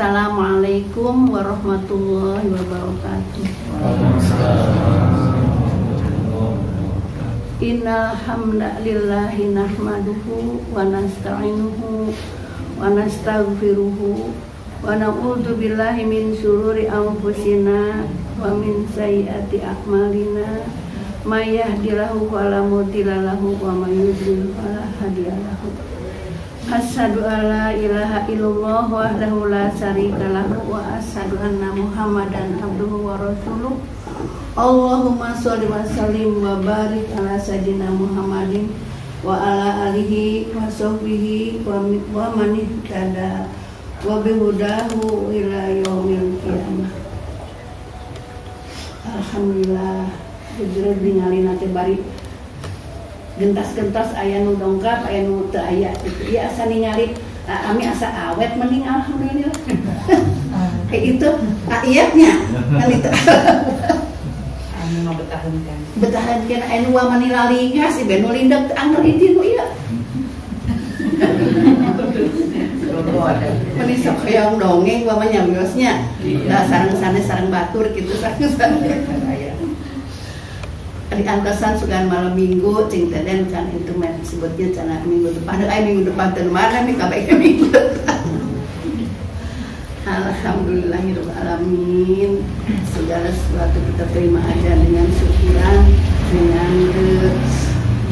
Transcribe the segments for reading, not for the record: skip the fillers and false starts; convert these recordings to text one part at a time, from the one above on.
Assalamualaikum warahmatullahi wabarakatuh. Innal hamdalillahi nahmaduhu wa nasta'inuhu wa nastaghfiruhu wa na'udzu billahi min syururi anfusina wa min sayyiati a'malina. May yahdihillahu fala mudilla lahu wa may yudlil fala hadiyalahu. Asyhadu alla ilaha illallah wahdahu la syarika lahu wa asyhadu anna Muhammadan abduhu wa rasuluh. Allahumma sholli wa sallim wa barik ala sayyidina Muhammadin wa ala alihi wa sahbihi wa man ihtada wa bihudahu ila yaumil qiyamah. Alhamdulillah. Jujur ningali nanti bari gentas-gentas aya nu dongkap aya nu teu aya gitu. Ieu asa ningali ami asa awet mending alhamdulillah. Kayak gitu iyatnya kan itu. Anu mah betahankeun. Betahankeun aya nu mani lalingas ieu nu lindeg teu angger hiji nu ieu. Meni sok hoyong dongeng mah nyamiosnya. Da sareng sanes sareng batur kitu sareng-sareng. Di antasan sugan malam minggu cing teden kan itu men sebutnya cana minggu depan ay minggu depan teu mana mi kabeh minggu depan. Alhamdulillahirabbil alamin, segala sesuatu kita terima aja dengan syukuran, dengan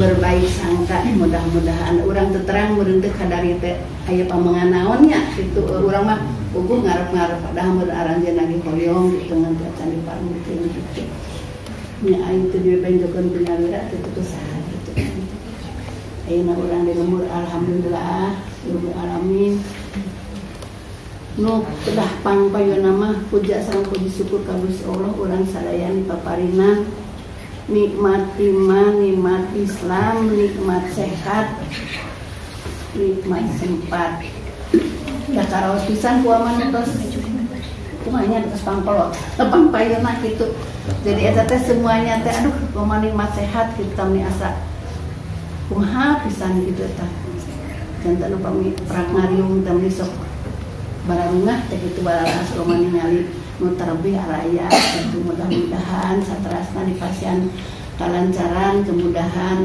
berbaik sangka, mudah-mudahan urang teu terang meureun teu kadari teh aya pamangan naonnya kitu urang mah puguh ngarep-ngarep padahal mun aranjeun lagi hoyong gitu ngan teu acan diparengkeun kitu. Nya aing teu dibenjokeun ku nyalira teu saha gitu. Ayeuna urang di lembur alhamdulillah rabbil alamin. Nu kedah pangpayuna mah puja sareng puji syukur ka Gusti Allah urang sadaya paparina nikmat iman, nikmat Islam, nikmat sehat, nikmat sempat. Da karaos pisan ku aman tos kumaha nya tos pangpelot, pangpayuna kitu. Jadi eta teh semuanya teh aduh kumaha nikmat sehat kita meni asa kumaha pisan kitu tah. Janten upami prak ngariung teh meni sok bararungah teh kitu bararas kumaha ningali nu terbih araya kitu mudah-mudahan saterasna dipasihan kalancaran kemudahan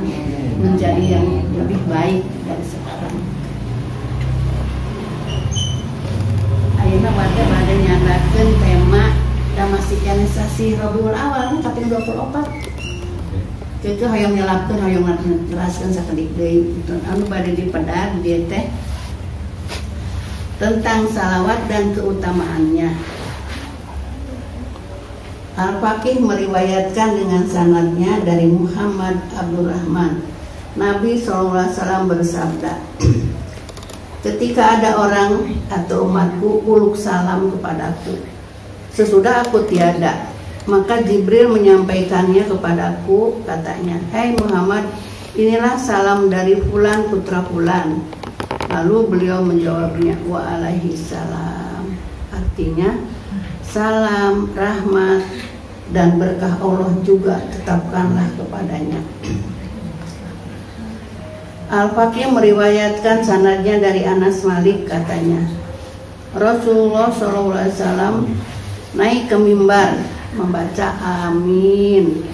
menjadi yang lebih baik dari sekarang. Ayeuna bade bade nyandakeun tema da masih sasi Rabiul Awal kaping 24. Kieu hoyong nyelapkeun hoyong ngajelaskeun sakedik deui gitu. Anu bade dipedar dieu teh tentang salawat dan keutamaannya. Al-Faqih meriwayatkan dengan sanadnya dari Muhammad Abdurrahman. Nabi SAW bersabda, ketika ada orang atau umatku uluk salam kepadaku sesudah aku tiada, maka Jibril menyampaikannya kepadaku, katanya, "Hai Muhammad, inilah salam dari fulan putra fulan." Lalu beliau menjawabnya, "Wa alaihi salam." Artinya, salam, rahmat, dan berkah Allah juga tetapkanlah kepadanya. Al-Faqih meriwayatkan sanadnya dari Anas Malik, katanya, Rasulullah SAW naik ke mimbar membaca amin,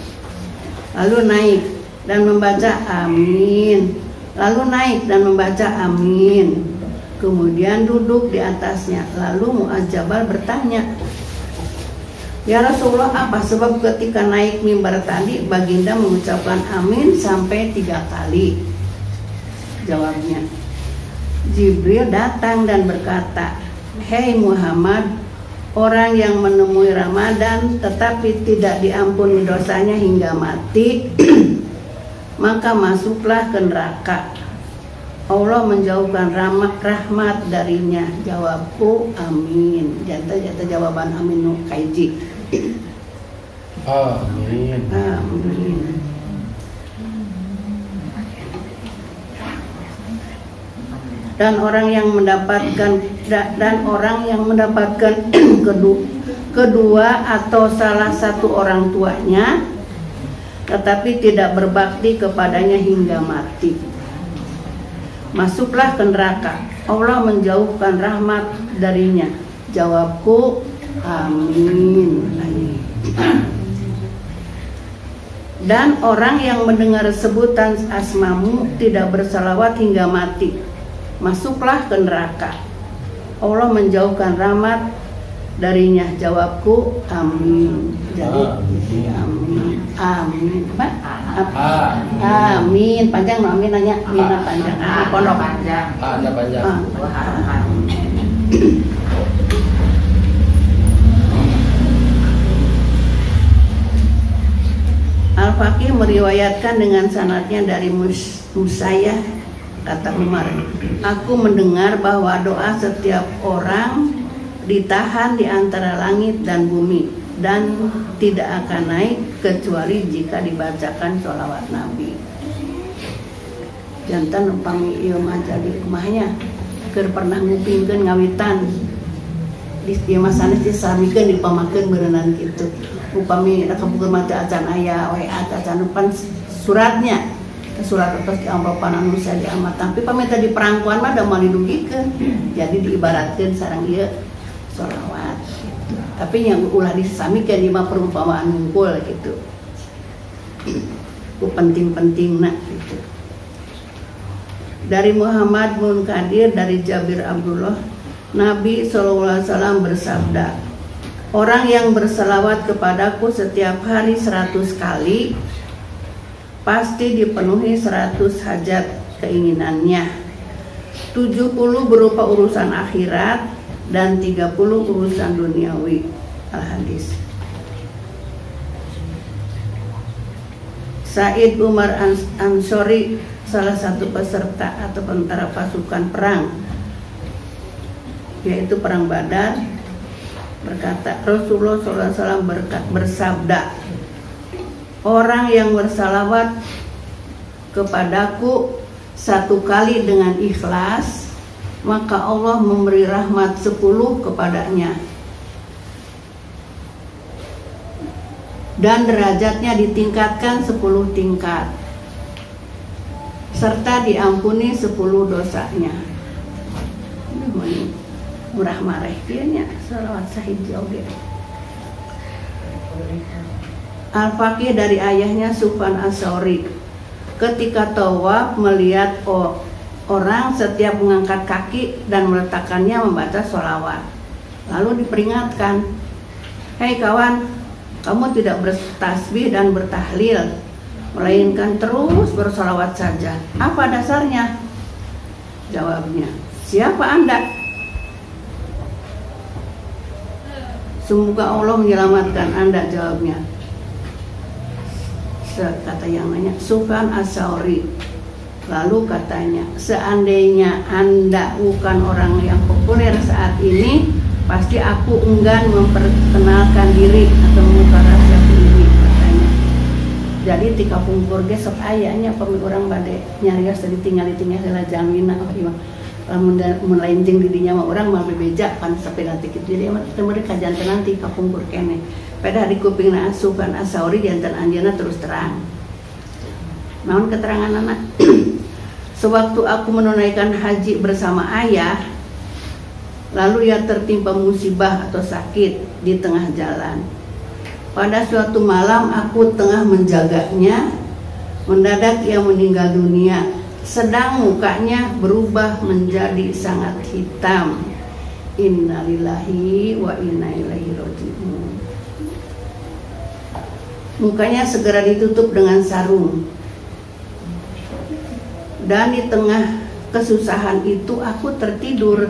lalu naik dan membaca amin, lalu naik dan membaca amin, kemudian duduk di atasnya. Lalu Mu'adz Jabal bertanya, "Ya Rasulullah, apa sebab ketika naik mimbar tadi baginda mengucapkan amin sampai 3 kali?" Jawabnya, Jibril datang dan berkata, "Hei Muhammad, orang yang menemui Ramadan tetapi tidak diampuni dosanya hingga mati, maka masuklah ke neraka. Allah menjauhkan rahmat darinya." Jawabku, amin. Jata-jata jawaban amin nu kaiji. Amin. Amin. Dan orang yang mendapatkan kedua atau salah satu orang tuanya tetapi tidak berbakti kepadanya hingga mati, masuklah ke neraka. Allah menjauhkan rahmat darinya. Jawabku, amin. Dan orang yang mendengar sebutan asmamu tidak bersalawat hingga mati, masuklah ke neraka. Allah menjauhkan rahmat darinya. Jawabku, amin. Jadi amin, amin, apa? Amin. Panjang no amin nanya, mina panjang. Pondok panjang. Ada panjang. Al-Faqih meriwayatkan dengan sanadnya dari Musayyah, kata Umar, aku mendengar bahwa doa setiap orang ditahan di antara langit dan bumi dan tidak akan naik kecuali jika dibacakan sholawat Nabi. Jantan upami ieu mah jadi kumahnya keur pernah ngupingkeun ngawitan di ieu mah sanes disamikeun dipamakeun beureunan kitu. Upami kapungkur mah teu acan aya WA acan pan suratnya surat atas di amropan anu saya diamat, tapi pami tadi perangkuan mah da moal didugikeun. Jadi diibaratkeun sareng ieu sholawat gitu. Tapi yang ulah disamikeun ieu mah perumpamaan ngumpul gitu. Ku penting-pentingna gitu. Dari Muhammad Munkadir dari Jabir Abdullah, Nabi SAW bersabda, orang yang berselawat kepadaku setiap hari 100 kali pasti dipenuhi 100 hajat keinginannya. 70 berupa urusan akhirat dan 30 urusan duniawi. Al-Hadis. Said Umar Ansori, salah satu peserta atau tentara pasukan perang, yaitu perang Badar, berkata, Rasulullah SAW bersabda, orang yang bersalawat kepadaku 1 kali dengan ikhlas, maka Allah memberi rahmat 10 kepadanya dan derajatnya ditingkatkan 10 tingkat serta diampuni 10 dosanya. Murah mareh kieu nya salawat sahiji oge. Al-Faqih dari ayahnya Sufyan As-Sauri, ketika tawaf melihat orang setiap mengangkat kaki dan meletakkannya membaca sholawat. Lalu diperingatkan, hei kawan, kamu tidak bertasbih dan bertahlil, melainkan terus bersolawat saja. Apa dasarnya? Jawabnya, siapa Anda? Semoga Allah menyelamatkan Anda, jawabnya. Kata yang nanya, Sufyan As-Sauri. Lalu katanya, seandainya Anda bukan orang yang populer saat ini, pasti aku enggan memperkenalkan diri atau membuka rahasia ini, katanya. Jadi tika pungkur ge sok aya nya pami urang bade nyarios tadi tinggal-tinggal heula jalmina, oh ieu mah lamun mun lain jeung di dinya mah urang mah bebeja pan sampai nanti kitu. Jadi mah teu meureuh kajanten nanti kapungkur keneh. Pada di kupingna Sufyan As-Sauri janten anjeunna terus terang. Naon keterangan anak? Sewaktu aku menunaikan haji bersama ayah, lalu ia tertimpa musibah atau sakit di tengah jalan. Pada suatu malam aku tengah menjaganya, mendadak ia meninggal dunia, sedang mukanya berubah menjadi sangat hitam. Innalillahi wa inna ilaihi raji'un. Mukanya segera ditutup dengan sarung. Dan di tengah kesusahan itu aku tertidur.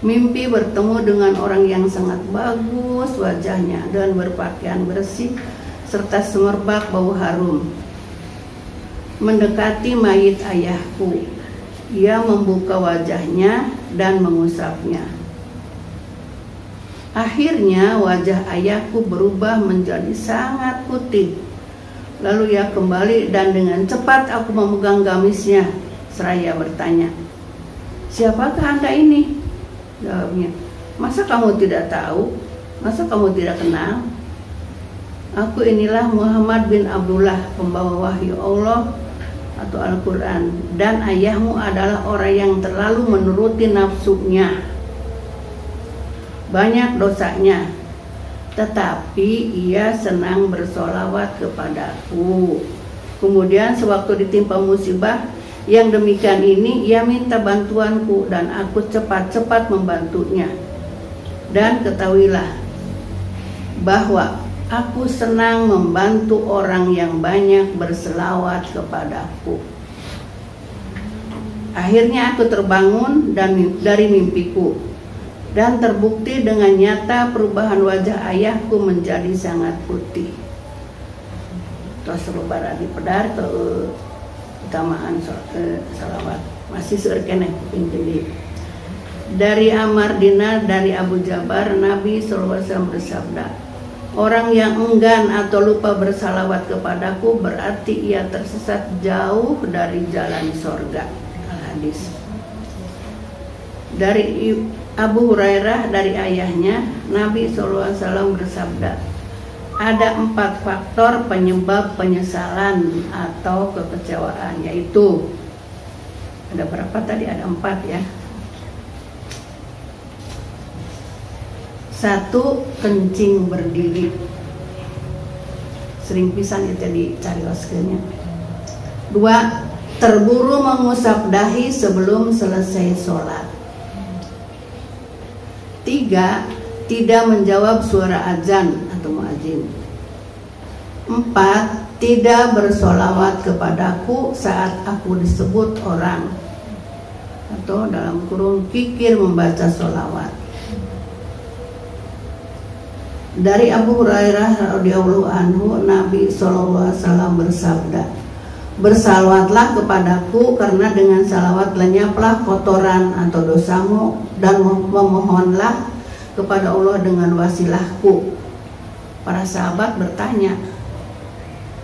Mimpi bertemu dengan orang yang sangat bagus wajahnya dan berpakaian bersih serta semerbak bau harum. Mendekati mayit ayahku, ia membuka wajahnya dan mengusapnya. Akhirnya wajah ayahku berubah menjadi sangat putih. Lalu ia kembali dan dengan cepat aku memegang gamisnya seraya bertanya, siapakah Anda ini? Jawabnya, masa kamu tidak tahu? Masa kamu tidak kenal? Aku inilah Muhammad bin Abdullah, pembawa wahyu Allah atau Al-Quran, dan ayahmu adalah orang yang terlalu menuruti nafsunya. Banyak dosanya, tetapi ia senang bersolawat kepadaku. Kemudian sewaktu ditimpa musibah yang demikian ini, ia minta bantuanku dan aku cepat-cepat membantunya. Dan ketahuilah bahwa aku senang membantu orang yang banyak berselawat kepadaku. Akhirnya aku terbangun dan dari mimpiku, dan terbukti dengan nyata perubahan wajah ayahku menjadi sangat putih. Terus lebaran dipedar keutamaan salawat masih seueur keneh kuping gede. Dari Amar Dinar dari Abu Jabar, Nabi SAW bersabda, orang yang enggan atau lupa bersalawat kepadaku berarti ia tersesat jauh dari jalan sorga. Al-Hadis. Dari Abu Hurairah dari ayahnya, Nabi SAW bersabda, ada 4 faktor penyebab penyesalan atau kekecewaan, yaitu ada berapa tadi? Ada 4 ya. 1, kencing berdiri. Sering pisan itu dicarioskeunnya. 2, terburu mengusap dahi sebelum selesai sholat. 3, tidak menjawab suara azan atau muazin. 4, tidak bersolawat kepadaku saat aku disebut orang, atau dalam kurung kikir membaca solawat. Dari Abu Hurairah radhiyallahu anhu, Nabi SAW bersabda, bersalawatlah kepadaku karena dengan salawat lenyaplah kotoran atau dosamu, dan memohonlah kepada Allah dengan wasilahku. Para sahabat bertanya,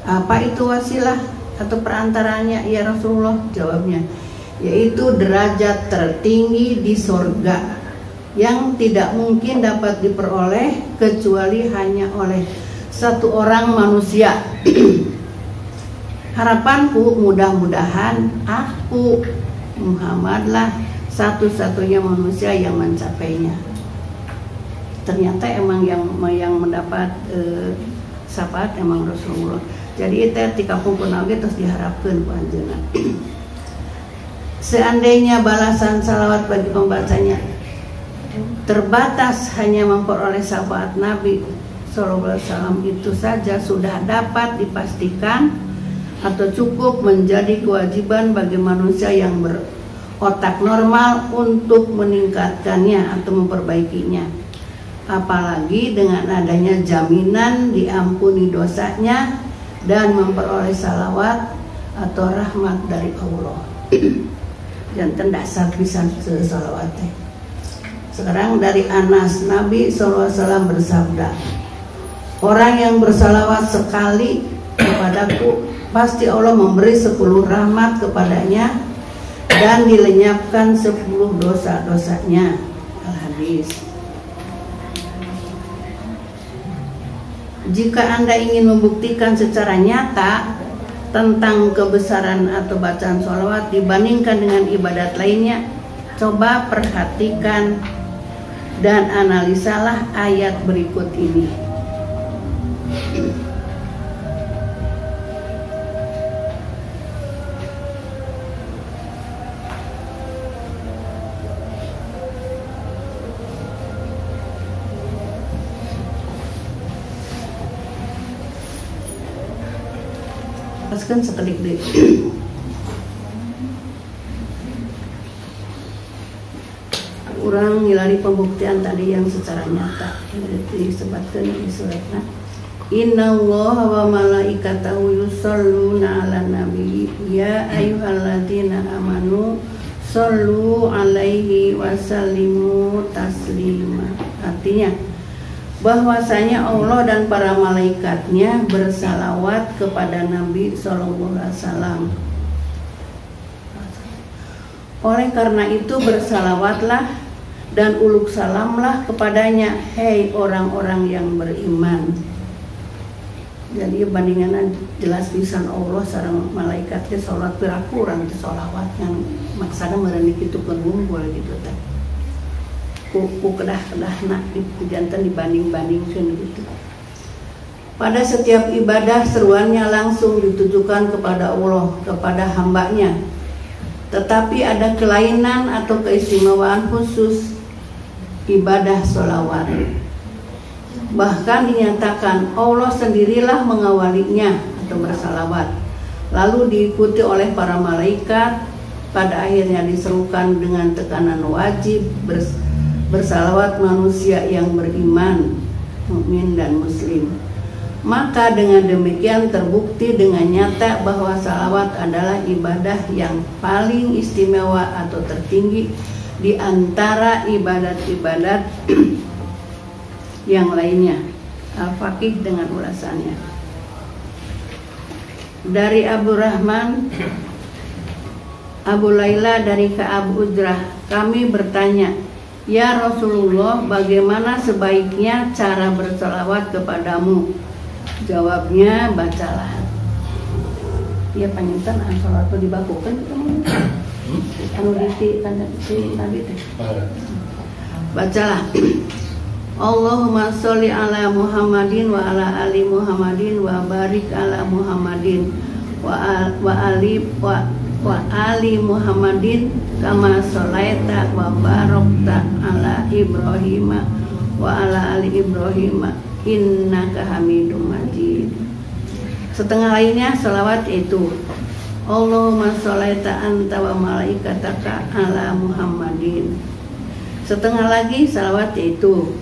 apa itu wasilah atau perantaranya ya Rasulullah? Jawabnya, yaitu derajat tertinggi di sorga yang tidak mungkin dapat diperoleh kecuali hanya oleh satu orang manusia. Harapanku mudah-mudahan aku Muhammadlah satu-satunya manusia yang mencapainya. Ternyata emang yang mendapat syafaat emang Rasulullah. Jadi itu di kampung pun oge terus diharapkan ku anjeunna. Seandainya balasan salawat bagi pembacanya terbatas hanya memperoleh syafaat Nabi sallallahu alaihi wasallam itu saja sudah dapat dipastikan atau cukup menjadi kewajiban bagi manusia yang berotak normal untuk meningkatkannya atau memperbaikinya. Apalagi dengan adanya jaminan diampuni dosanya dan memperoleh salawat atau rahmat dari Allah. Janten dasar pisan salawat teh. Sekarang dari Anas, Nabi SAW bersabda, orang yang bersalawat sekali kepadaku pasti Allah memberi 10 rahmat kepadanya dan dilenyapkan 10 dosa-dosanya. Al-Hadis. Jika Anda ingin membuktikan secara nyata tentang kebesaran atau bacaan sholawat dibandingkan dengan ibadat lainnya, coba perhatikan dan analisalah ayat berikut ini. Kan sekedik deh. Kurang ngilari pembuktian tadi yang secara nyata disebutkan di suratna. Innallaha wa malaikatahu yusholluna 'alan nabi ya ayyuhalladzina amanu shollu 'alaihi wa sallimu taslima. Artinya bahwasanya Allah dan para malaikatnya bersalawat kepada Nabi Shallallahu Alaihi Wasallam. Oleh karena itu bersalawatlah dan uluk salamlah kepadanya, hei orang-orang yang beriman. Jadi bandingannya jelas pisan Allah sareng malaikatnya salat piraku urang teh salawat yang maksana meureun kitu keun wungkul gitu teh. Ku kedah-kedahna janten dibanding-bandingkeun gitu. Pada setiap ibadah seruannya langsung ditujukan kepada Allah, kepada hambanya. Tetapi ada kelainan atau keistimewaan khusus ibadah sholawat. Bahkan dinyatakan Allah sendirilah mengawalinya atau bersalawat, lalu diikuti oleh para malaikat. Pada akhirnya diserukan dengan tekanan wajib bersalawat manusia yang beriman, mukmin dan muslim. Maka dengan demikian terbukti dengan nyata bahwa salawat adalah ibadah yang paling istimewa atau tertinggi di antara ibadat-ibadat yang lainnya. Al-Faqih dengan ulasannya. Dari Abu Rahman Abu Laila dari Ka'ab Ujrah, kami bertanya, ya Rasulullah, bagaimana sebaiknya cara berselawat kepadamu? Jawabnya, bacalah. Ya panginten salawat dibakukeun kitu mah. Anu di tadi teh. Bacalah. Allahumma sholli ala Muhammadin wa ala ali Muhammadin wa barik ala Muhammadin wa ali Muhammadin kama sholaita wa barokta ala Ibrahim wa ala ali Ibrahim innaka Hamidum Majid. Setengah lainnya sholawat itu Allahumma sholaita anta wa malaikataka ala Muhammadin. Setengah lagi sholawat itu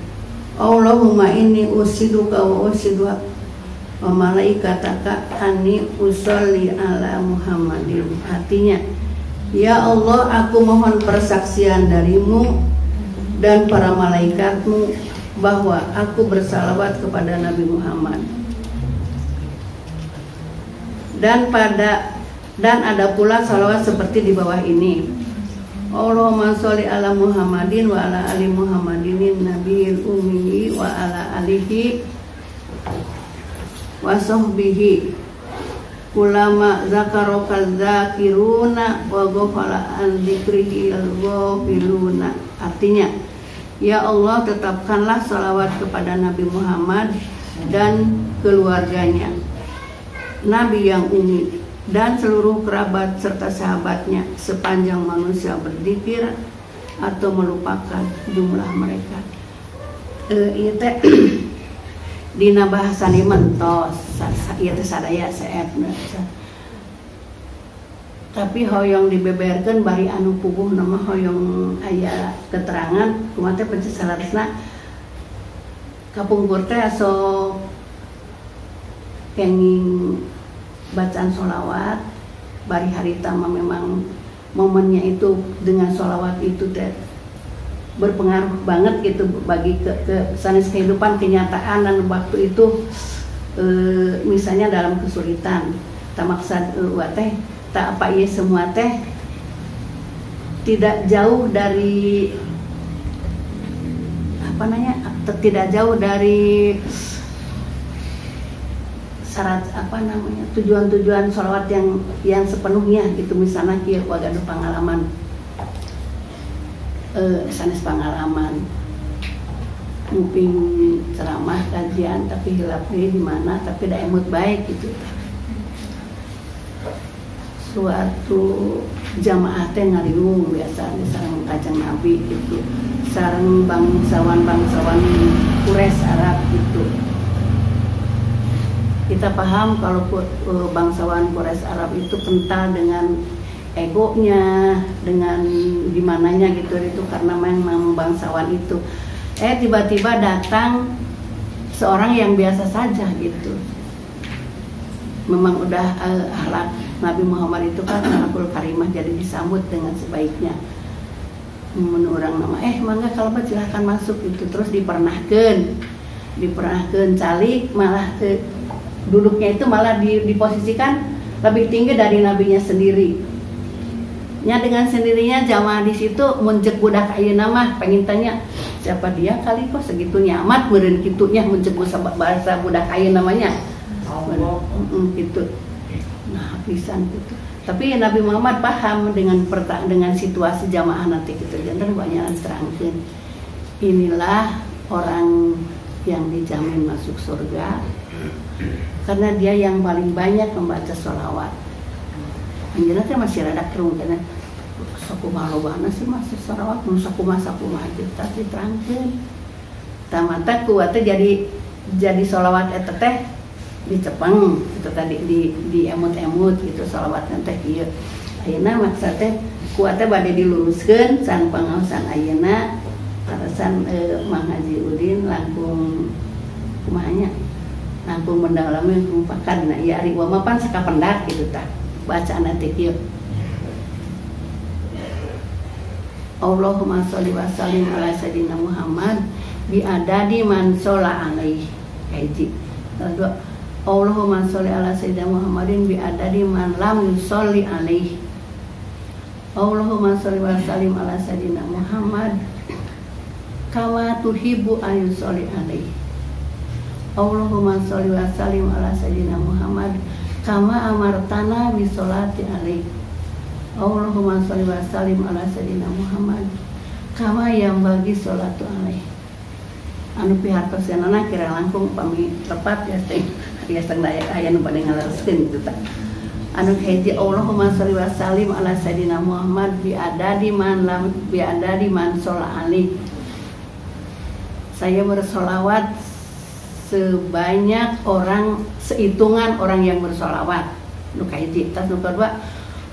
Allahumma inni usiduka wa usidu wa malaikataka anni usolli ala Muhammadin. Artinya, ya Allah, aku mohon persaksian darimu dan para malaikatmu bahwa aku bersalawat kepada Nabi Muhammad. Dan ada pula salawat seperti di bawah ini. Allahumma sholli ala Muhammadin wa ala ali Muhammadin nabiyil ummi wa ala alihi wa sahbihi ulama zakarokal zakiruna wa ghafala an dzikrihil ghafiluna. Artinya, ya Allah, tetapkanlah salawat kepada Nabi Muhammad dan keluarganya, Nabi yang umi, dan seluruh kerabat serta sahabatnya sepanjang manusia berzikir atau melupakan jumlah mereka. Ieu teh dina bahasa mentos ieu teh sadaya seep. Tapi hoyong dibeberkeun bari anu puguh nama hoyong aya keterangan kumaha teh pencesalaresna kapungkur teh sok kenging bacaan sholawat bari harita mah memang momennya itu dengan sholawat itu teh berpengaruh banget gitu bagi ke sanes kehidupan kenyataan dan waktu itu misalnya dalam kesulitan tak maksad teh tak apa iya semua teh tidak jauh dari apa namanya tidak jauh dari syarat apa namanya tujuan-tujuan sholawat yang sepenuhnya gitu. Misalnya kieu wagaduh pengalaman sanes pengalaman nguping ceramah kajian tapi hilap deui di mana tapi da emut baik gitu. Suatu jamaah teh ngariung biasa sareng Kanjeng Nabi gitu, sareng bangsawan-bangsawan Quraisy Arab gitu. Kita paham kalau bangsawan Quraisy Arab itu kental dengan egonya, dengan gimananya gitu, itu karena memang bangsawan itu. Tiba-tiba datang seorang yang biasa saja gitu. Memang udah akhlak Nabi Muhammad itu kan akhlakul karimah, jadi disambut dengan sebaiknya. Menurut orang nama, mangga kalau silahkan masuk gitu. Terus dipernahkeun calik, malah duduknya itu malah diposisikan lebih tinggi dari nabinya sendiri. Nya dengan sendirinya jamaah di situ muncul budak ayeuna mah pengen tanya siapa dia kali kok segitunya amat meureun kitunya muncul bahasa budak ayeuna namanya. Allah gitu. Nah, pisan gitu. Tapi Nabi Muhammad paham dengan situasi jamaah nanti gitu. Janten banyak terangkeun. Inilah orang yang dijamin masuk surga karena dia yang paling banyak membaca sholawat. Anjeunna teh masih rada kerung karena sakumaha lobana sih masuk sholawat nu sakumaha tapi diterangkeun. Tah mata kuat teh jadi sholawat eta teh dicepeng itu tadi di emut-emut gitu sholawatna teh ieu. Ayeuna maksud teh kuat teh bade diluruskeun san pangaosan ayeuna alasan Mang Haji Udin langkung kumahanya langkung mendalami langkung pakar dina ieu ari mah pan sakapendak gitu tah bacaan teh kieu. Allahumma sholli wa sallim ala sayyidina Muhammad bi adadi man sholla alaihi. Hiji. Dua, Allahumma sholli ala sayyidina Muhammadin bi adadi man lam yusolli alaihi. Allahumma sholli wa sallim ala sayyidina Muhammad kama tuhibbu an yusolli alaihi. Allahumma sholli wa sallim ala sayyidina Muhammad kama amartana bi sholati alaihi. Allahumma sholli wa sallim ala sayyidina Muhammad kama yang bagi sholatu alaihi. Anu pihartosanana kira langkung pami tepat ya teh ya sang daya aya nu bade ngalereskeun kitu tah. Anu hiji Allahumma sholli wa sallim ala sayyidina Muhammad bi adadi man lam bi adadi man sholla alaihi. Saya bersolawat sebanyak orang, sehitungan orang yang bersolawat. Nu kahiji. Tas nu kadua,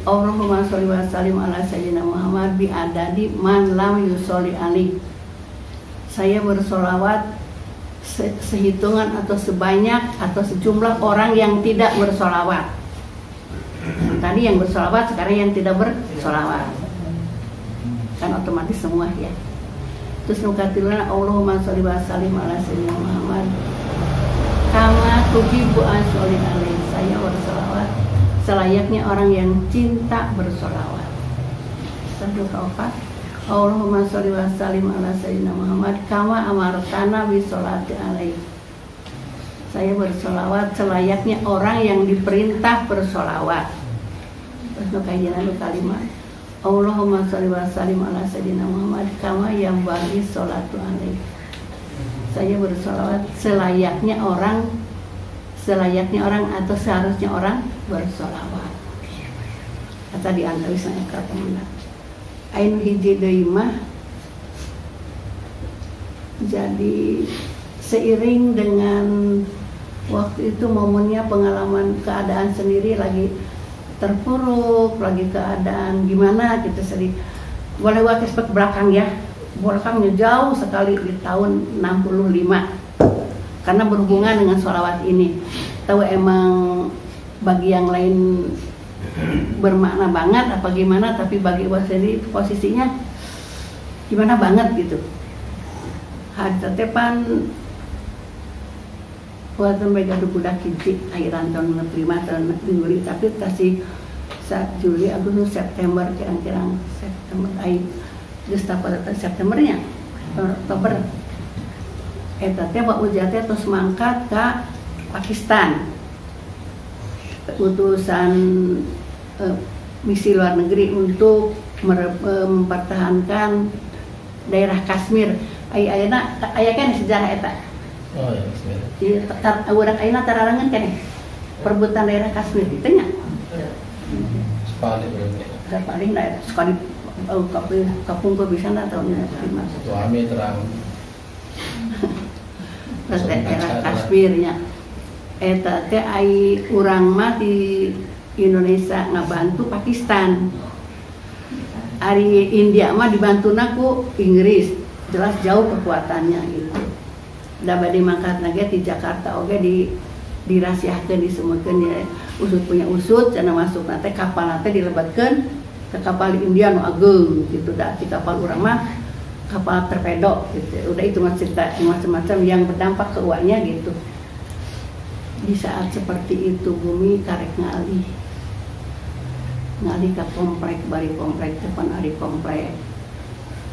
Allahumma sholli wa sallim ala sayyidina Muhammad bi adadi man lam yusolli alaihi. Saya bersolawat sehitungan atau sebanyak atau sejumlah orang yang tidak bersolawat. Tadi yang bersolawat, sekarang yang tidak bersolawat. Kan otomatis semua ya. Terus nukatilna Allahumma sholli wa sallim ala sayyidina Muhammad kama tuhibbu an sholli alaihi. Saya bersolawat selayaknya orang yang cinta bersolawat. Satu keempat, Allahumma sholli wa sallim ala sayyidina Muhammad kama amartana bi sholati alaihi. Saya bersolawat selayaknya orang yang diperintah bersolawat. Terus nukajian kalimat Allahumma sholli wa sallim ala sayyidina Muhammad kama yang bagi sholatu alaihi. Saya bersolawat selayaknya orang atau seharusnya orang bersolawat. Kata di antawisna ka pemenang. Ain hiji deui mah jadi seiring dengan waktu itu momennya pengalaman keadaan sendiri lagi terpuruk, lagi keadaan gimana gitu sedih. Boleh wakil ke belakang ya, belakangnya jauh sekali di tahun 65 karena berhubungan dengan sholawat ini. Tahu emang bagi yang lain bermakna banget apa gimana, tapi bagi gua sendiri posisinya gimana banget gitu. Harta tepan buat mereka budak hiji akhiran tahun 65 tahun Juli, tapi kasih saat Juli Agustus September kira-kira September ai geus Septembernya Oktober eta teh Pak Uja teh tos mangkat ka Pakistan utusan misi luar negeri untuk mempertahankan daerah Kashmir. Ayeuna aya kan sejarah eta. Oh ya, Kashmir. Iya, urang ayeuna tararangan keneh. Perebutan daerah Kashmir itu nya. Sekali berarti. Paling daerah sekali kapungkur bisa enggak tahun 95. Suami terang. Terus daerah Kashmirnya. Eta teh ai urang mah di Indonesia ngabantu Pakistan. Ari India mah dibantuna ku Inggris. Jelas jauh kekuatannya gitu. Da bade mangkatna ge di Jakarta oge di dirahasiakeun disemukeun ya usut punya usut cenah masukna teh kapalna teh dilebetkeun ke kapal India nu ageung gitu da di kapal urang mah kapal torpedo gitu. Udah itu mah cerita macam-macam yang berdampak ke uangnya gitu. Di saat seperti itu bumi karek ngalih. Ngalih ka komplek bari komplek depan ari komplek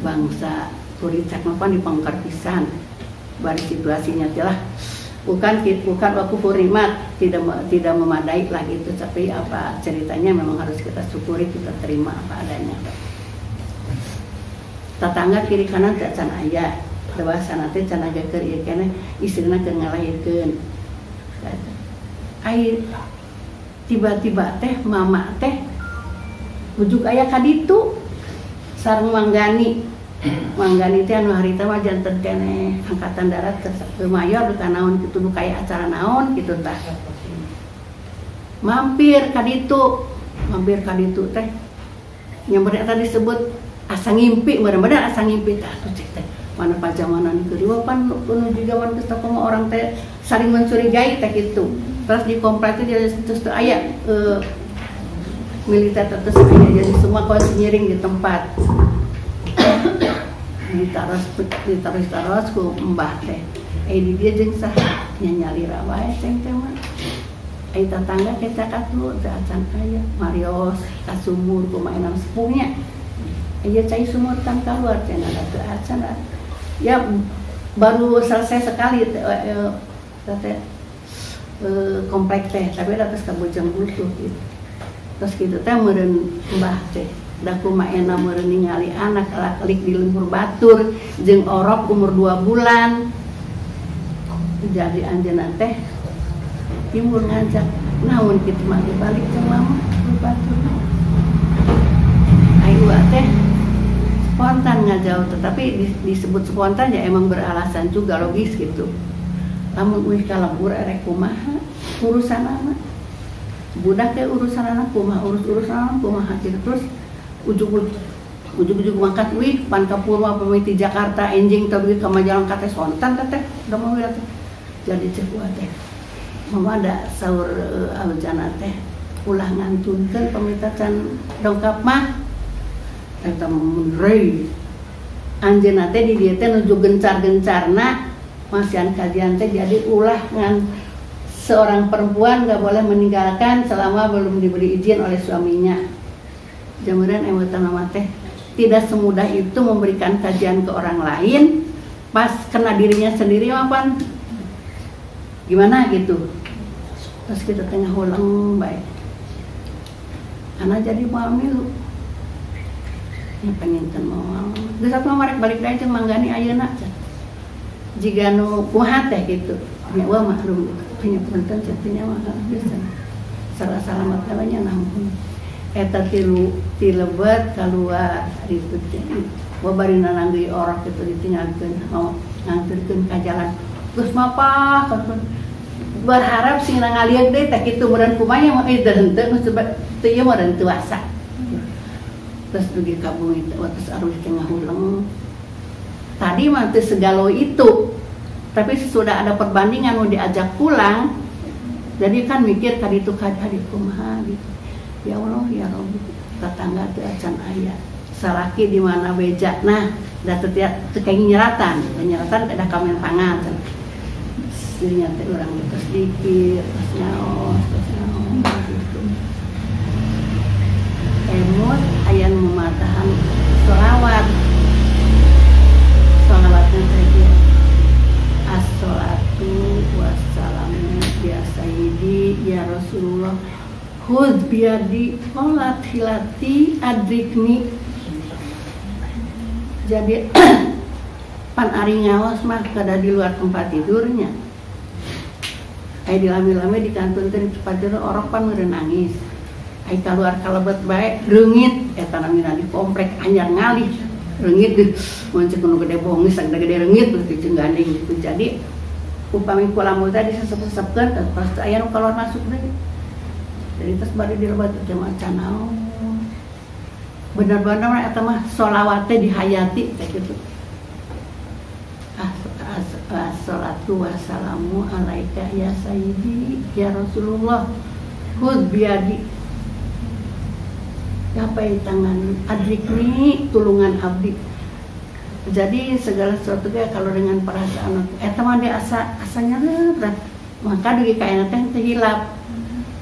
bangsa kuricak mah pan dipongkar pisan. Bari situasinya telah bukan waktu nikmat tidak memadai lah gitu, tapi apa ceritanya memang harus kita syukuri, kita terima apa adanya. Tetangga kiri kanan tidak can aya. Da bahasana teh can keur ieu keneh istrina keur ngalahirkeun. Ai tiba-tiba teh mama teh ujug aya ka ditu sareng Manggani. Manggani teh anu harita mah janten keneh angkatan darat ke mayor ka naon kitu nu kaya acara naon kitu tah. Mampir ka ditu, mampir ka ditu teh nyamper eta disebut asa ngimpi, bener-bener asa ngimpi tah atuh cek teh. Mana pajamanan keur pan menuju zaman geus teh orang teh saling mencurigai teh kitu. Terus di komplek teh terus teu aya militer terus aya jadi semua kos ngiring di tempat. Ditaros ku mbah teh. Di dia jeung saha nya nyalira wae ceng teh mah. Ai tetangga kita katu teu acan aya marios ka sumur kumaha enam sepuhnya. Aya cai sumur tan kaluar cenah teu acan. Ya baru selesai sekali teh komplek teh tapi atas ka Bojong Butuh gitu. Terus kitu teh meureun mbah teh. Da kumaha meureun ningali anak kalaklik di lembur batur jeung orok umur 2 bulan. Jadi anjeunna teh timbul ngajak naon kitu mah balik jeung mama batur. Ai uwa teh spontan ngajauh tetapi disebut spontan ya emang beralasan juga logis gitu. Lamun uih ka lembur erek kumaha urusan anak. Budak teh urusan anak kumaha urus-urusan anak kumaha gitu terus ujug-ujug mangkat wih pan ka Purwa pamiti Jakarta enjing teh ka Majalengka teh sontan teh da mau teh. Jadi cek uwa teh mama da saur aljana teh ulah ngantunkeun pamita can dongkap mah eta mun rei anjeunna teh di dieu teh nuju gencar-gencarna masihan kajian teh jadi ulah ngan seorang perempuan gak boleh meninggalkan selama belum diberi izin oleh suaminya. Jamuran emutan mama teh tidak semudah itu memberikan kajian ke orang lain pas kena dirinya sendiri mapan gimana gitu. Terus kita tengah ulang baik anak jadi mau milu ya pengen kan mau geus atuh mah rek balik deui jeung Manggani ayeuna jiga nu kumaha teh gitu nya wah maklum punya punten cenah mah geus salah salamat nya nampun eta tilu ti lebet kaluar itu teh bari nananggeui orok kitu ditinggalkeun mau nganterkeun ka jalan geus mapah berharap sing ngalieur deui teh kitu meureun kumaha mah teu henteu geus teu ieu meureun teu asa. Terus dugi ka bumi teh terus arwah teh ngahuleng. Tadi mah teu segalau itu. Tapi sesudah ada perbandingan mau diajak pulang, jadi kan mikir tadi itu kadi kumaha gitu. Ya Allah ya Rabbi, tetangga teu acan aya. Salaki di mana beja. Nah, da teu kenging nyeratan, nyeratan ada kamen pangan. Dirinya teh urang terus dikir, terus nyaos gitu. Emut aya nu mamatahan sholawat. Sholawatna teh kieu. Assalatu wassalamu ya sayyidi ya Rasulullah. Khudz biyadi qalat hilati adrikni. Jadi pan ari ngaos mah kada di luar tempat tidurnya. Ai dilami-lami dikantunkeun di tempat tidur orok pan meureun nangis. Ai kaluar kalebet bae reungit eta namina di komplek anyar ngalih reungit deh mun ceuk nu gede bongis gede reungit teh jeung gandeng gitu. Jadi upami kulamu teh disesep-sesepkeun terus aya nu keluar masuk deui. Jadi terus bari dilebat teh maca naon. Bener-bener mah eta mah sholawat teh dihayati teh kitu. Assalatu wassalamu alaika ya sayyidi ya Rasulullah. Khudz biyadi gapai tangan adrikni tulungan abdi. Jadi segala sesuatu ge kalau dengan perasaan eta mah dia asa asanya maka dugi ka ayeuna teh teu hilap.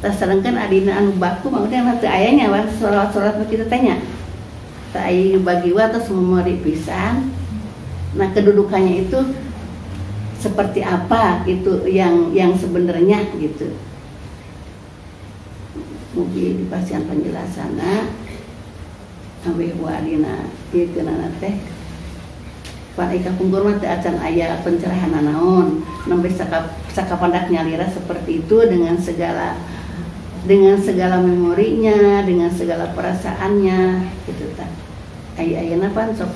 Tah sedangkan adina anu baku mah teh teu aya nya sholawat-sholawat nu kitu teh nya. Tah aya bagi wa tos memori pisan. Nah kedudukannya itu seperti apa gitu yang sebenarnya gitu. Mugi dipasihan penjelasanna ambeh wa adina ieu keunana teh Pan ika pungkur mah teu acan aya pencerahan naon, nembe sakapandak nyalira seperti itu dengan segala memorinya, dengan segala perasaannya gitu tah. Aya ayeuna pan sok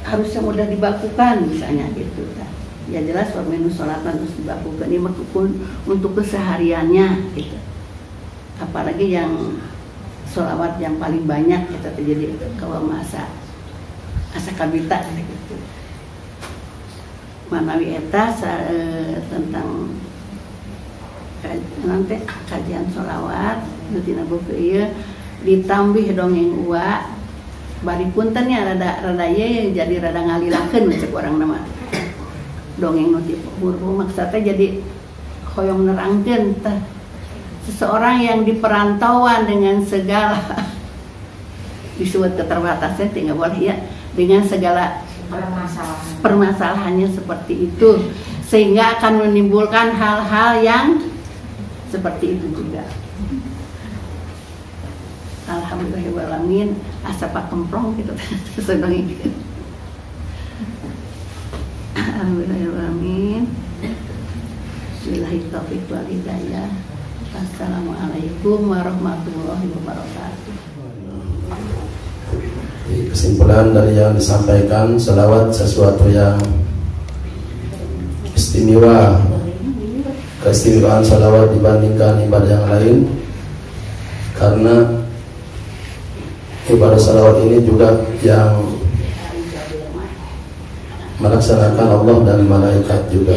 harusnya mudah dibakukan misalnya gitu tah. Ya jelas paminu salatan terus dibakukan ini mah untuk kesehariannya gitu. Apalagi yang sholawat yang paling banyak kita terjadi kalau masa asa kabita gitu. Manawi eta tentang nanti kajian sholawat nu tina buku ieu ditambih dongeng ua bari punten nya rada ye jadi rada ngalilakeun cek urang nama dongeng nu ti huruf maksudna jadi hoyong nerangkeun tah seseorang yang di perantauan dengan segala disebut keterbatasan tinggal boleh ya dengan segala permasalahannya seperti itu sehingga akan menimbulkan hal-hal yang seperti itu juga. Alhamdulillahirobbilalamin asa pakemprong gitu seneng gitu. Alhamdulillahirobbilalamin. Billahi taufiq wal hidayah. Assalamualaikum warahmatullahi wabarakatuh. Kesimpulan dari yang disampaikan, selawat sesuatu yang istimewa. Keistimewaan selawat dibandingkan ibadah yang lain, karena ibadah selawat ini juga yang melaksanakan Allah dan malaikat juga.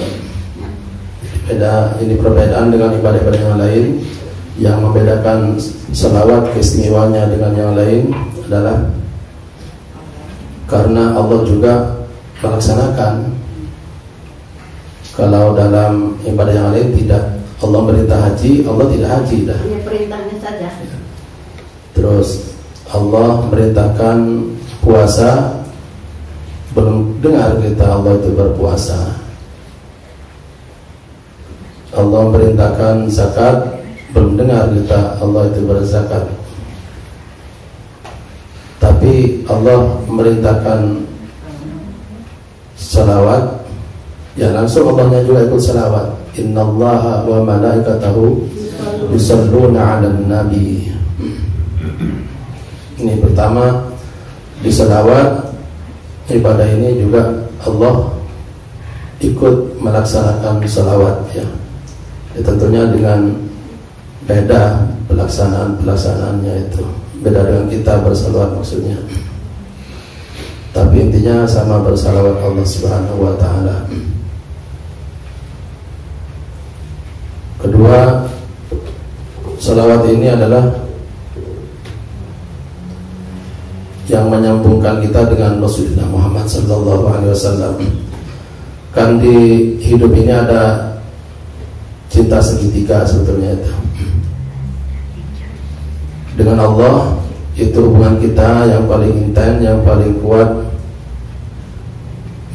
Beda, ini perbedaan dengan ibadah-ibadah yang lain. Yang membedakan selawat keistimewaannya dengan yang lain adalah karena Allah juga melaksanakan. Kalau dalam ibadah yang lain tidak, Allah merintah haji, Allah tidak haji dah. Ya, perintahnya saja. Terus Allah merintahkan puasa, belum dengar kita Allah itu berpuasa. Allah merintahkan zakat, belum dengar kita Allah itu berzakat. Tapi Allah merintahkan salawat, ya langsung Allahnya juga ikut salawat. Innallaha wa malaikatahu yusholluna 'alan nabi. Ini pertama di salawat ibadah ini juga Allah ikut melaksanakan salawat ya. Ya tentunya dengan beda pelaksanaannya itu, beda dengan kita bersalawat maksudnya. Tapi intinya sama bersalawat Allah Subhanahu wa taala. Kedua, salawat ini adalah yang menyambungkan kita dengan Rasulullah Muhammad sallallahu alaihi wasallam. Kan di hidup ini ada cinta segitiga sebetulnya itu. Dengan Allah itu hubungan kita yang paling intens, yang paling kuat,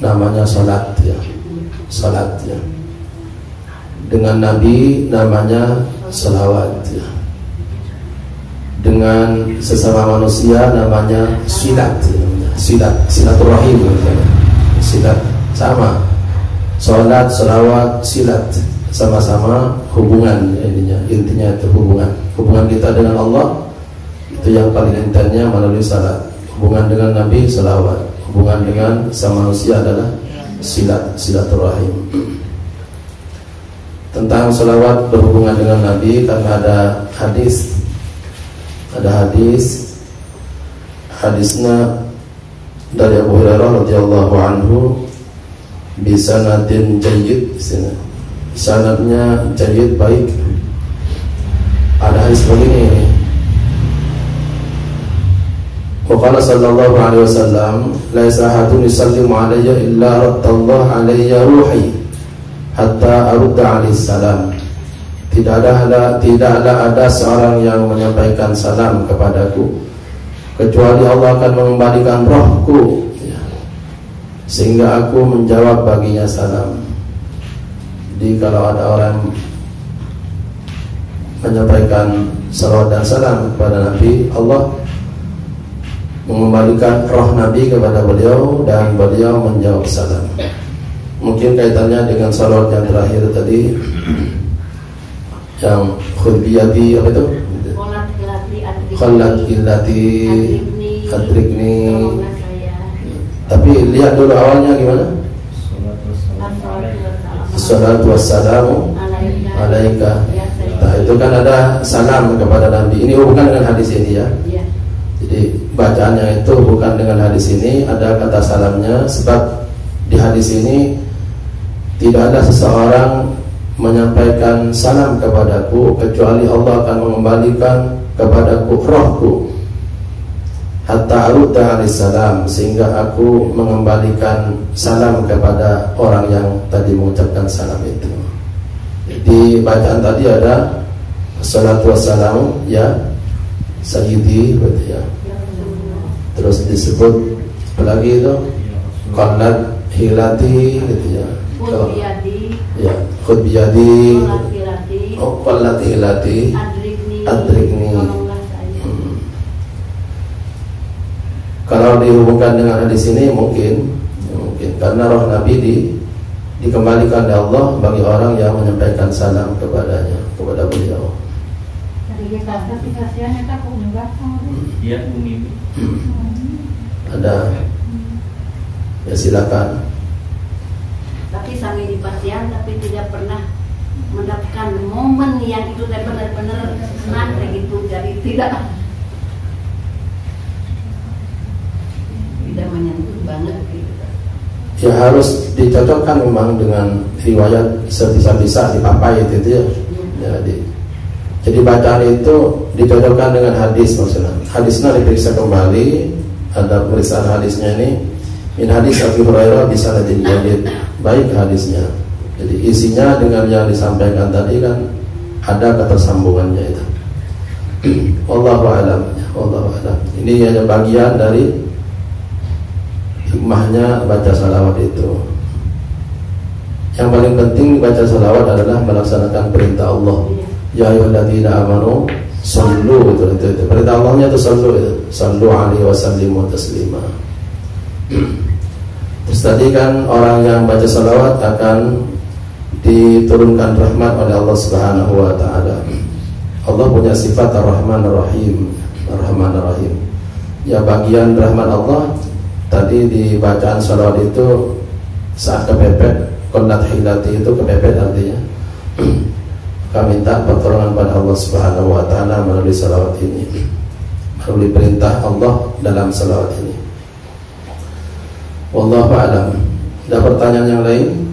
namanya salat ya. Salat ya. Dengan Nabi namanya salawat ya. Dengan sesama manusia namanya silat ya, namanya silat, silaturahim namanya. Silat sama. Salat, salawat, silat sama-sama hubungan intinya. Intinya itu hubungan. Hubungan kita dengan Allah itu yang paling intensnya melalui salat. Hubungan dengan Nabi salawat. Hubungan dengan sama manusia adalah silat, silaturahim. Tentang salawat berhubungan dengan Nabi karena ada hadis. Ada hadis, hadisnya dari Abu Hurairah radhiyallahu anhu bisanadin jayyid, sanadnya jayyid baik. Ada hadis begini ini. Wa qala sallallahu alaihi wasallam, laisa ahadun yusallimu alayya illa raddallahu alayya ruhi hatta arudda alaihi salam. Tidaklah ada seorang yang menyampaikan salam kepadaku kecuali Allah akan mengembalikan rohku ya, sehingga aku menjawab baginya salam. Jadi kalau ada orang menyampaikan salawat dan salam kepada Nabi, Allah mengembalikan roh Nabi kepada beliau dan beliau menjawab salam. Mungkin kaitannya dengan salawat yang terakhir tadi, yang khudbiyati apa itu? Khallat illati adrikni. Tapi lihat dulu awalnya gimana? Assalatu wassalamu alaika. Nah, itu kan ada salam kepada Nabi. Ini bukan dengan hadis ini ya. Jadi bacaannya itu bukan dengan hadis ini, ada kata salamnya. Sebab di hadis ini tidak ada seseorang menyampaikan salam kepadaku kecuali Allah akan mengembalikan kepadaku rohku hatta arudda alaihissalam, sehingga aku mengembalikan salam kepada orang yang tadi mengucapkan salam itu. Di bacaan tadi ada assalatu wassalamu ya sayyidi, berarti ya. Terus disebut apalagi itu qallat hilati gitu ya. Ya, khud biyadi, oh qallat hilati, adrikni. Kalau dihubungkan dengan hadis ini mungkin, ya mungkin karena roh Nabi dikembalikan oleh Allah bagi orang yang menyampaikan salam kepadanya, kepada beliau. Ada, ya silakan. Tapi sambil di pasien, tapi tidak pernah mendapatkan momen yang itu benar-benar senang kayak gitu, jadi tidak menyentuh banget gitu. Ya harus dicocokkan memang dengan riwayat sebisa-bisa dipapai itu ya. Jadi bacaan itu dicocokkan dengan hadis maksudnya. Hadisnya diperiksa kembali, ada pemeriksaan hadisnya ini. Min hadis Abi Hurairah bisa jadi baik hadisnya. Jadi isinya dengan yang disampaikan tadi kan ada ketersambungannya itu. Wallahu a'lam. Wallahu a'lam. Ini hanya bagian dari hikmahnya baca salawat itu. Yang paling penting baca salawat adalah melaksanakan perintah Allah. Ya ayyuhalladzina amanu sallu, itu. Perintah Allahnya itu sallu itu. Sallu alaihi wa sallimu taslima. Terus tadi kan orang yang baca salawat akan diturunkan rahmat oleh Allah Subhanahu wa taala. Allah punya sifat Ar-Rahman Ar-Rahim. Ar-Rahman Ar-Rahim. Ya bagian rahmat Allah tadi di bacaan salawat itu saat kepepet, qollat hilati itu kepepet artinya. Kami minta pertolongan pada Allah Subhanahu wa taala melalui salawat ini, melalui perintah Allah dalam salawat ini. Wallahu a'lam. Ada pertanyaan yang lain?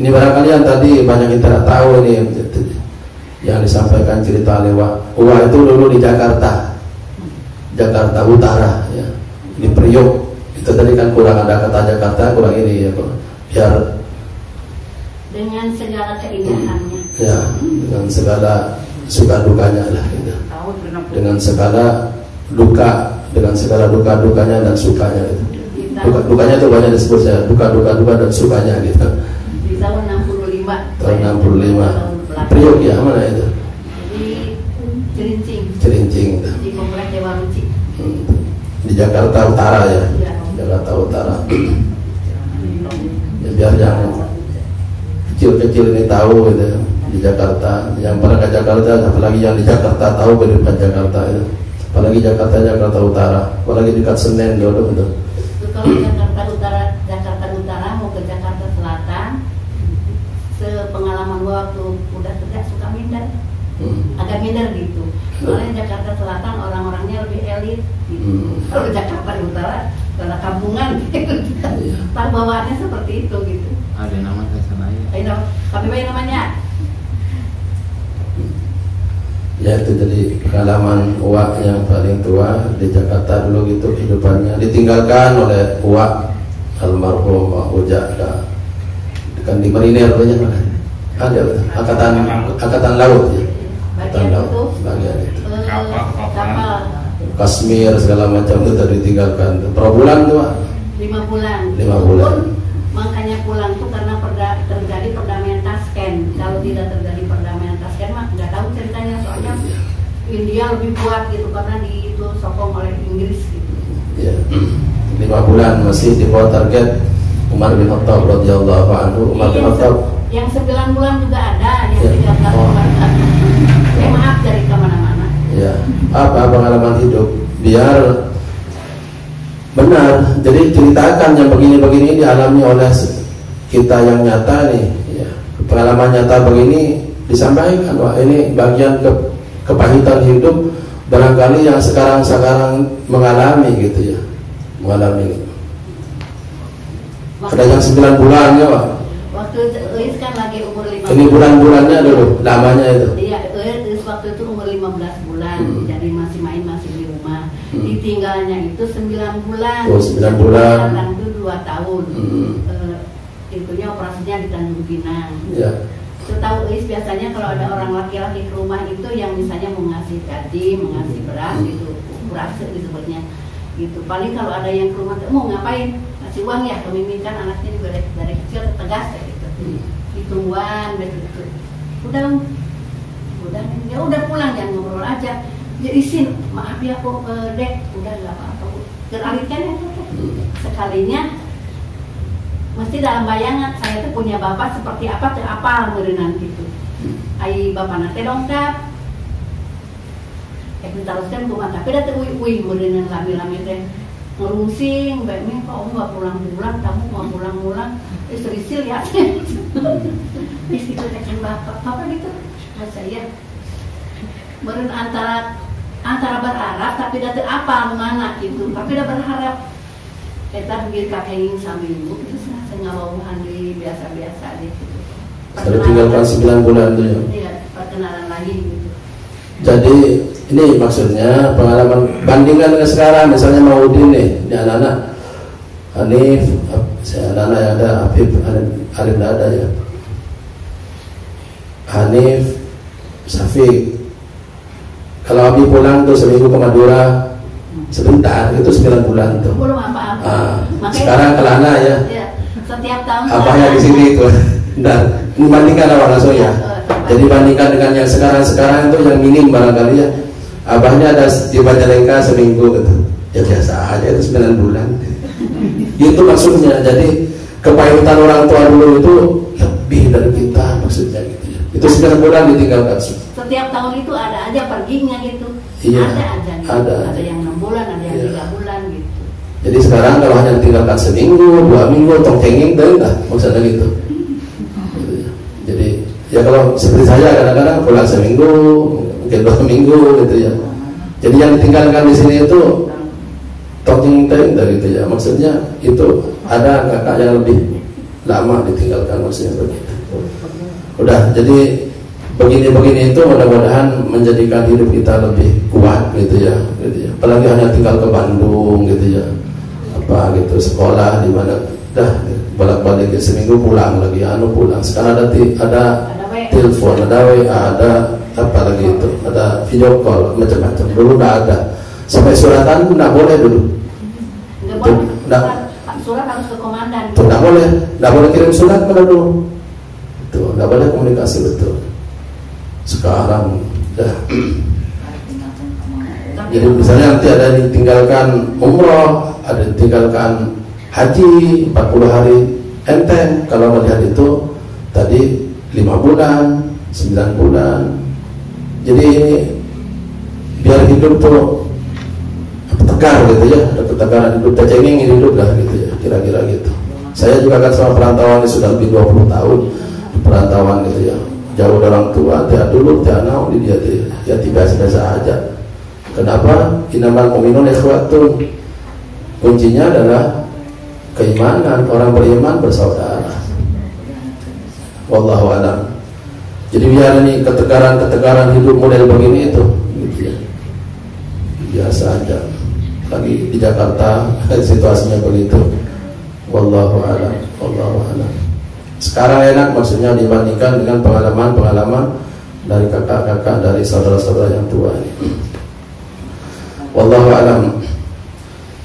Ini barangkali yang tadi banyak yang tidak tahu ini yang disampaikan cerita lewat. Wah itu dulu di Jakarta, Jakarta Utara ya. Di Priok itu tadi kan kurang ada kata Jakarta, kurang ini ya, biar dengan segala keindahannya ya, dengan segala suka dukanya lah gitu. Dengan segala duka, dengan segala duka dukanya dan sukanya gitu. Duka, dukanya itu banyak disebut saya, duka duka duka dan sukanya gitu. Di tahun 65. Tahun 65. Priok ya, mana itu? Di Cerincing. Cerincing itu. Di Komplek Dewa Ruci. Di Jakarta Utara ya, ya. Jakarta Utara. Ya, biar yang kecil-kecil ini tahu gitu, di Jakarta, yang pernah ke Jakarta, apalagi yang di Jakarta tahu kehidupan Jakarta itu, apalagi Jakarta Jakarta Utara, apalagi dekat Senen dulu itu. Kalau Jakarta Utara mau ke Jakarta Selatan, sepengalaman gua waktu udah kerja suka minder, agak minder gitu. Soalnya Jakarta Selatan orang-orangnya lebih elit gitu. Kalau Jakarta Utara karena kampungan gitu. Tak bawaannya seperti itu gitu. Ada nama saya sana ya. Tapi apa namanya? Ya itu jadi pengalaman uak yang paling tua di Jakarta dulu gitu, kehidupannya ditinggalkan oleh uak almarhum Wak Ujak kan di marinir banyak ada angkatan laut ya. Angkatan laut bagian itu. Kapal Kashmir segala macam itu tadi ditinggalkan. Berapa bulan tuh, Pak? 5 bulan. 5 bulan. Makanya pulang tuh karena terjadi perdamaian Tashkent. Kalau tidak terjadi perdamaian Tashkent mah nggak tahu ceritanya, soalnya India lebih kuat gitu karena di itu sokong oleh Inggris gitu. 5 bulan masih di bawah target Umar bin Khattab radhiyallahu anhu. Umar bin Khattab yang 9 bulan juga ada, yang 3 bulan. Maaf dari kemana-mana. Ya, apa pengalaman hidup biar benar. Jadi ceritakan yang begini-begini dialami oleh kita yang nyata nih. Ya. Pengalaman nyata begini disampaikan, wah ini bagian kepahitan hidup barangkali yang sekarang-sekarang mengalami gitu ya, mengalami. Ada yang 9 bulan ya Pak. Waktu Eis kan lagi umur 15. Ini bulan-bulannya dulu, lamanya itu. Iya, Eis waktu itu umur 15 bulan, jadi masih main, masih di rumah. Ditinggalnya itu 9 bulan. Oh, 9 bulan. Itu 2 tahun. Itunya operasinya di Tanjung Pinang. Iya. Setahu Eis biasanya kalau ada orang laki-laki ke rumah itu yang misalnya mau ngasih gaji, mau ngasih beras gitu, beras disebutnya. Gitu. Paling kalau ada yang ke rumah mau ngapain? Ngasih uang ya, pemimpikan anaknya juga dari kecil tegas kayak gitu. Ditungguan gitu. Udah ya udah pulang, jangan ngobrol aja. Ya izin, maaf ya kok Dek, udah nggak apa-apa. Teralihkan ya sekalinya mesti dalam bayangan saya tuh punya bapak seperti apa teu apal meureunnan gitu. Ai bapak nate dongkap. Diteruskan kumaha tapi da teu uih-uih meureunnan lami-lami teh ngerungsing bae meh kok om nggak pulang-pulang, kamu nggak pulang-pulang, serisil ya. Di situ teh kan bapak gitu. Mas saya meureun antara berharap tapi da teu apal mana gitu, tapi da berharap eta bieu kakenging saminggu gitu ngawauhan di biasa-biasa gitu. Saya tinggalkan 9 bulan tuh ya. Iya, perkenalan lagi gitu. Jadi ini maksudnya pengalaman bandingkan dengan sekarang, misalnya Maudin nih, ini anak-anak Hanif, saya anak-anak yang ada, Afif, Arif tidak ada ya. Hanif, Syafiq. Kalau Abi pulang tuh seminggu ke Madura sebentar, itu 9 bulan tuh. Belum apa-apa. Nah, sekarang ke Lana ya. Iya, setiap tahun. Abahnya di sini itu. Nah, bandingkan awal langsung ya. Jadi bandingkan dengan yang sekarang-sekarang itu yang minim barangkali ya. Abahnya ada di Majalengka seminggu gitu. Ya biasa aja itu 9 bulan. Itu maksudnya. Jadi kepahitan orang tua dulu itu lebih dari kita maksudnya gitu ya. Itu 9 bulan ditinggalkan. Setiap tahun itu ada aja perginya gitu. Iya, ada aja gitu. Ada yang 6 bulan, ada yang 3 bulan gitu. Jadi sekarang kalau hanya ditinggalkan seminggu, 2 minggu, tong cengeng deh lah maksudnya gitu. Jadi ya kalau seperti saya kadang-kadang pulang seminggu, mungkin 2 minggu gitu ya. Jadi yang ditinggalkan di sini itu talking time gitu ya. Maksudnya itu ada kakak yang lebih lama ditinggalkan, maksudnya begitu. Udah, jadi begini-begini itu mudah-mudahan menjadikan hidup kita lebih kuat gitu ya, gitu ya. Apalagi hanya tinggal ke Bandung gitu ya, apa gitu, sekolah di mana, dah bolak-balik seminggu pulang lagi, anu pulang. Sekarang ada telepon, ada WA, ada apa lagi itu, ada video call, macam-macam. Dulu nggak ada. Sampai suratan nggak boleh dulu. Nggak boleh. Surat harus ke komandan. Tuh nggak boleh kirim surat pada dulu. Tuh nggak boleh komunikasi betul. Sekarang dah. Jadi misalnya nanti ada yang ditinggalkan umroh, ada yang ditinggalkan haji 40 hari enteng. Kalau melihat itu tadi 5 bulan, 9 bulan. Jadi ini biar hidup tuh tegar gitu ya, ada ketegaran hidup, tercengeng hidup lah gitu ya, kira-kira gitu. Saya juga kan sama perantauan ini sudah lebih 20 tahun perantauan gitu ya. Jauh dari orang tua, dia dulu, dia nau, dia ya biasa-biasa aja. Kenapa? Innamal mu'minuna ikhwatun. Kuncinya adalah keimanan, orang beriman bersaudara. Wallahu a'lam. Jadi biar ini ketegaran-ketegaran hidup model begini itu gitu ya. Biasa aja. Lagi di Jakarta situasinya begitu. Wallahu a'lam. Wallahu a'lam. Sekarang enak maksudnya dibandingkan dengan pengalaman-pengalaman dari kakak-kakak, dari saudara-saudara yang tua ini. Wallahu a'lam.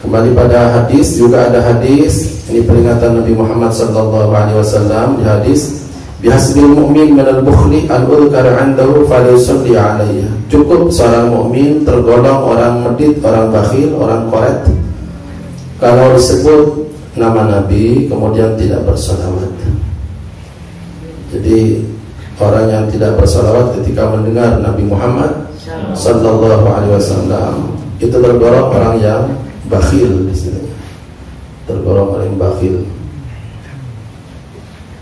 Kembali pada hadis, juga ada hadis ini peringatan Nabi Muhammad sallallahu alaihi wasallam di hadis bihasbil mu'min minal bukhli an udhkara 'indahu falyusalli alaihi. Cukup seorang mukmin tergolong orang medit, orang bakhil, orang koret Kalau disebut nama Nabi kemudian tidak bersalawat. Jadi orang yang tidak bersalawat ketika mendengar Nabi Muhammad Sallallahu Alaihi Wasallam itu tergolong orang yang bakhil di sini. Tergolong orang yang bakhil.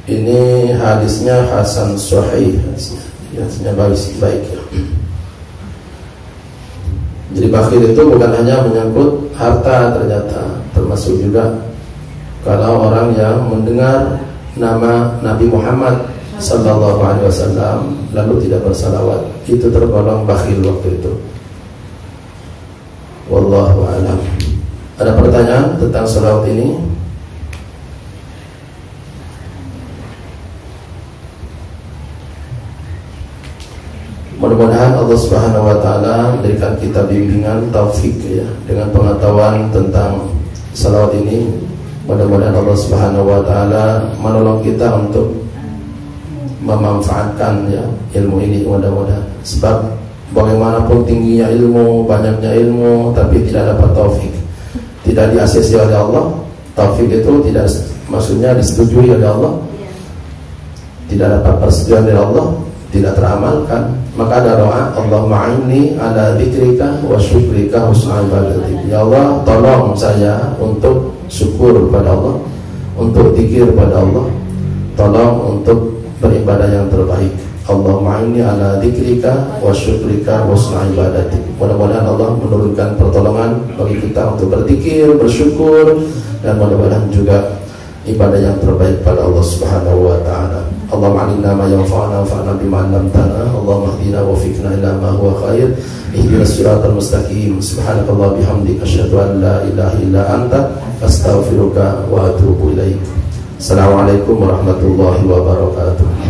Ini hadisnya hasan sahih, hadisnya baik ya. Jadi bakhil itu bukan hanya menyangkut harta ternyata, termasuk juga kalau orang yang mendengar nama Nabi Muhammad Sallallahu Alaihi Wasallam lalu tidak bersalawat, itu tergolong bakhil waktu itu. Wallahu a'lam. Ada pertanyaan tentang salawat ini? Mudah-mudahan Allah Subhanahu wa taala memberikan kita bimbingan taufik ya, dengan pengetahuan tentang salawat ini. Mudah-mudahan Allah Subhanahu wa taala menolong kita untuk memanfaatkan ya ilmu ini, mudah-mudahan. Sebab bagaimanapun tingginya ilmu, banyaknya ilmu, tapi tidak dapat taufik, tidak di-ACC oleh Allah. Taufik itu tidak, maksudnya disetujui oleh Allah, tidak dapat persetujuan dari Allah, tidak teramalkan. Maka ada doa, Allahumma inni ala dzikrika wa syukrika husna ibadatik. Ya Allah, tolong saya untuk syukur kepada Allah, untuk zikir kepada Allah, tolong untuk beribadah yang terbaik. Allahumma inni ala dzikrika wa syukrika husna ibadatik. Mudah-mudahan Allah menurunkan pertolongan bagi kita untuk berzikir, bersyukur, dan mudah-mudahan juga ibadah yang terbaik pada Allah Subhanahu wa taala. Allahumma 'allimna ma yanfa'una wanfa'na bima 'allamtana. Allahumma ihdina wa waffiqna ila ma huwa khair. Ihdinas siratal mustaqim. Subhanakallah bihamdika asyhadu an la ilaha illa anta astaghfiruka wa atubu ilaik. Assalamualaikum warahmatullahi wabarakatuh.